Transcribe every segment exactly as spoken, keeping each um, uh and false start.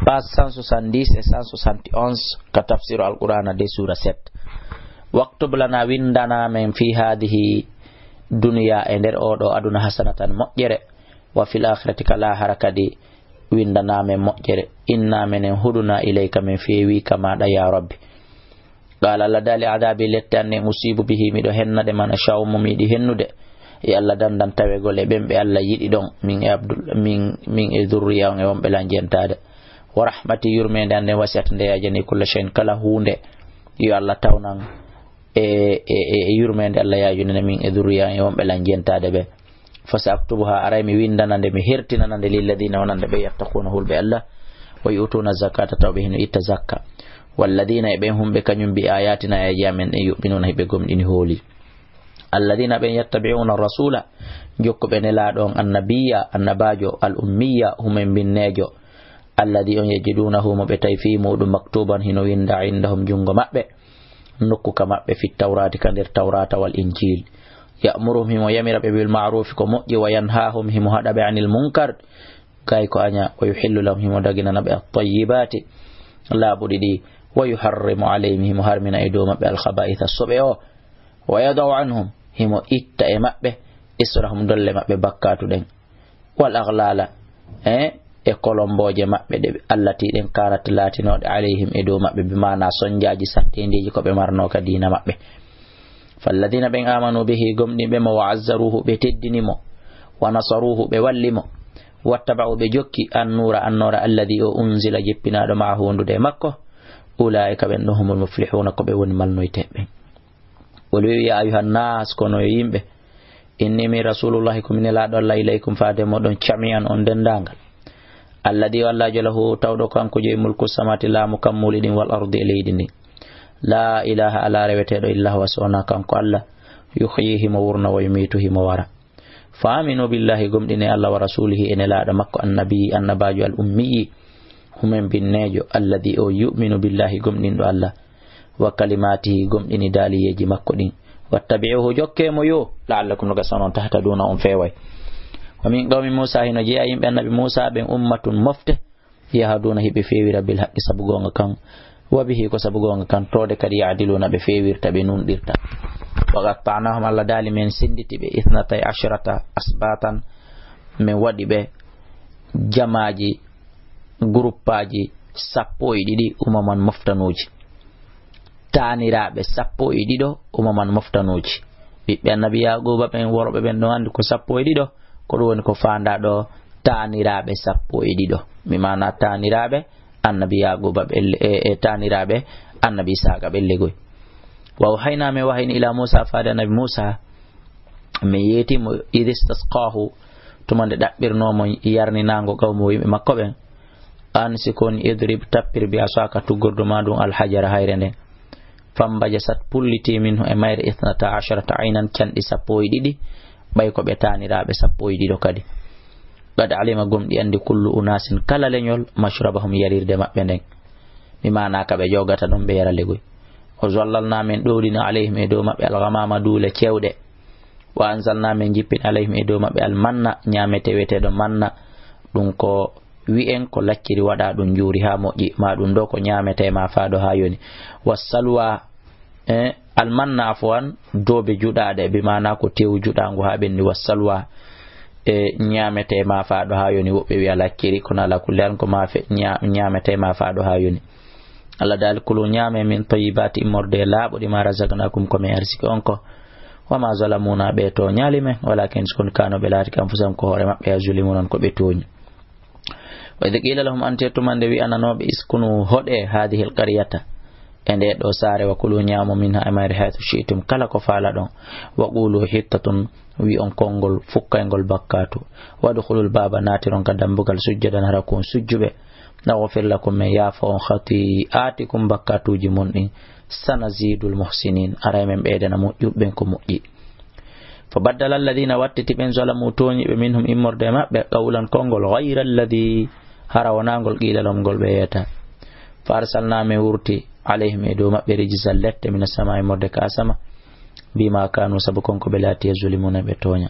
Page cent soixante-dix et cent soixante et onze ka tafsiru Alqur'aana de, suura sept. "Waktub lana, winndana men, fi haadihi duniya, e nder oo ɗoo aduna, hasanatan, moƴƴere, wa fil aakhirati, ka laahara kadi, winndana men moƴƴere. Inna menen, huduna ilayka, men feewi ka maaɗa, yaa Rabbi." Qaala, Allah daali, "Adaabi, lette an ɗen, usiibu bihi, miɗo henna ɗe, man ashaa'u, mo mi yiɗi hennude." E Allah dandan tawegol e ɓen ɓe Allah yiɗi ɗon, min e Abdul, min, min e zurriya on e wonɓe lan jentaade. "Wa rahmati, yurmeende an nden, wasi'at, nde yaajani, kulla shay'in, kala huunde." Yo Allah tawnan e, e, e, e yurmeende Allah yaajunde nden min e zurriya on e wonɓe lan jentaade ɓe. "Fa sa aktubuha, aray mi winndana nde, mi hertinana nde, lilladina, wonande ɓe, yattaquuna, hulɓe Allah, wa yu'tuuna zakata, taw ɓe hino itta zakka, walladina, e ɓen humɓe kañum bi ayatina, e aayaaji amen ɗen, yu'minuuna, hiɓe gomɗini, hooli. Alladina, ɓen, yattabi'uuna rasula, jokkuɓe nelaaɗo on, annabiya, annabaajo, al ummiya, humen binneejo, alladi on, yajiduunahu, mo ɓe tawi, fii muɗum, maktuban, hino winnda, indahum, junngo maɓɓe, nokku ka maɓɓe, fi tawraati, ka nder tawraata, wal injiil. Ya'muruhum, himo yamira ɓe, bil ma'ruufi, ko moƴƴi, wa yanhaahum, himo haɗa ɓe, anil munkar, gay ko aña, wa yuhillu lahum, himo daginana ɓe, at-tayyibaati, laaɓuɗi ɗi, wa yuharrimu alayhim, himo harmina e dow maɓɓe, al-khabaa'itha, soɓe o, wa yada'u anhum, himo itta e maɓɓe, israhum, dolle maɓɓe bakkaatu ɗen. Wal aghlala, eh, e kolombooje maɓɓe ɗe, allati ɗen, kanat, laatinooɗe, alayhim, e dow maɓɓe, bi maana sonjaaji satteendeeji ko ɓe marnoo ka diina maɓɓe. Falladina, ɓen, amanu bihi, gomɗinɓe mo, wa azzaruhu, ɓe teddini mo, wa nasaruhu, ɓe walli mo, wattaba'u, ɓe jokki, annuura, annoora, alladi, o, unzila, jippinaaɗo, maahu, wondude e makko, ulaa'ika, ɓen ɗon, humul muflihuuna, ko ɓe woni malnoyteeɓe ɓen. Wol wi'i, "Ya ayyuhan nas, kono yo yimɓe, inni min rasulullahi, ko min nelaaɗo Allah, ilaykum, faade moɗon, jami'an, on denndaangal. Alladi, o Allaajo, lahu, tawɗo kanko jeyi, mulku samawati, laamu kammuuli ɗin, wal ardi, e leydi ndin. La ilaha, alaa reweteeɗo, illa huwa, so wonaa kanko Allah, yuhyi, himo wurna, wa yumiitu, himo wara. Fa aminu billahi, gomɗine Allah, wa rasulihi, e nelaaɗo makko, annabi, annabaajo, al ummiyi, humen binneejo, alladi, o, yu'minu billahi, gomɗinɗo Allah, wa kalimatihi, gomɗini daaliyeeji makko ɗin. Wattabi'uhu, jokkee mo yo, la'allakum, no gasa onon, tahtaduna, on feeway. Wa min qawmi Musa, hino jeyaa yimɓe annabi Musa ɓen, ummatun, mofte, yahduna, hiɓe feewira, bil haqqi, sabu goonga kan, wa bihi, ko sabu goonga kan, toode kadi, ya'diluna, ɓe feewirta, ɓe nunɗirta. Wa qatta'nahum, Allah daali, men sennditi ɓe, ithnatay ashrata asbatan, men waɗi ɓe jamaaji, guruppaaji sappo e ɗiɗi, umaman, moftanuuji. Taaniraaɓe sappo e ɗiɗo, umaman, moftanuuji. Ɓiɓɓe annabi Yaaquuba ɓen, worɓe ɓen, ɗon anndi ko sappo e ɗiɗo, ko ɗum woni ko faandaa ɗo, taaniraaɓe sappo e ɗiɗo. Mi maana taaniraaɓe annabi Yaaquuba ɓelle, e, e taaniraaɓe annabi Isaaqa ɓelle goy. Wa awhaynaa, men wahayni, ilaa Muusaa, faade annabi Muusaa, men yeeti mo, idh istasqaahu, tuma nde ɗaɓɓirnoo mo yarninaango qawmuhu, yimɓe makko ɓen, an, si ko woni, idrib, tappir, bi asaaka, tuggordu maa ndun, alhajara, hayre nden. Fambajasat, pullitii, minhu, e mayre, ithnata asharata aynan, canɗi sappo e ɗiɗi, ɓay ko ɓe taaniraaɓe sappo e ɗiɗo kadi. Qad alima, gomɗi anndi, kullu unaasin, kala leñol, mashrabahum, yarirde maɓɓe nden. Mi maana ka ɓe joogata ɗon ɓe yara legoy. Wa zallalna, men ɗowɗini, alayhim, e dow maɓɓe, alghamama, duule cewɗe. Wa anzalna, men jippini, alayhim, e dow maɓɓe, almanna, ñaametee wi'eteeɗo manna. Ɗum ko wi'en ko lacciri waɗa ɗum njuuri haa moƴƴi, ma ɗum ɗo ko ñaametee ma faa ɗo haa yoni. Wa salwa, e almanna, afwan, doobe juɗaaɗe, bi maana ko tewu juɗaangu haa ɓenni. Wa salwa, e ñaametee ma faa ɗo haa yoni, woɓɓe wi'a lacciri, kono ala kulli hal ko maafe ña-, ñaametee ma faa ɗo haa yoni. Allah daali, kulu, ñaame, min tayyibaati, immorde e laaɓuɗi, ma razaqnaakum, ko min arsiki on ko. Wa ma zalamuna, ɓe tooñaali men, walakin, si ko woni, kaanu, ɓe laatike, anfusahum, ko hoore maɓɓe, yazlimuna, ko ɓe tooñi. Wa idh qila lahum, ante tuma nde wi'ananooɓe, iskunu, hoɗe, hadhihi alqaryata, e nde ɗo saare, wa kulu, ñaamo, minha, e mayre, haythu shi'tum, kala ko faalaɗon, wa qulu hittatun, wi'on konngol fukkayngol bakkaatu, wadkhulul baaba, naatiron ka dambugal, sujjadan, hara ko on sujjuɓe, naghfir lakum, men yaafa on, khati'atikum, bakkaatuuji mon ɗin, sanazidul muhsinin, aray men ɓeydana moƴƴuɓe ɓen ko moƴƴi. Fa baddala alladina, wattiti ɓen, zalamu, tooñiiɓe, minhum, immorde e maɓɓe, qawlan, konngol, ghayra alladi, hara wonaa ngol, qila lahum, ngol ɓe wi'ata. Fa arsalna, men wurti, alayhim, e dow maɓɓe, rijzan, lette, mina samaa'i, immorde ka asama, bima kanu, sabu kon ko ɓe laati, yazlimuna, ɓe tooña.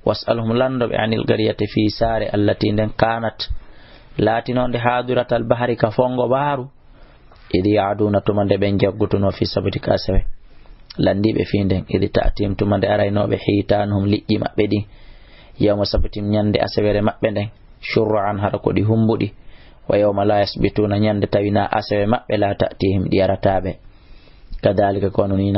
Was'alhum, lanndo ɓe, anil qaryati, fii saare, allati, nden, kanat, Laatinonde haadiratal bahri ka fongo baaru. Idi yaaduna tuma nde ɓen jaggutuno fi sabti ka asewe. Landiiɓe fii nden, idi ta'tihim tuma nde araynooɓe hiitaanuhum liƴƴi maɓɓe ɗin. Yawma sabtihim ñande asewere maɓɓe nden. Shur'an hara ko ɗi humbuɗi. Wa yawma la yasbituna ñande tawi na asewe maɓɓe la ta'tihim ɗi arataaɓe. Kadhalika kono ni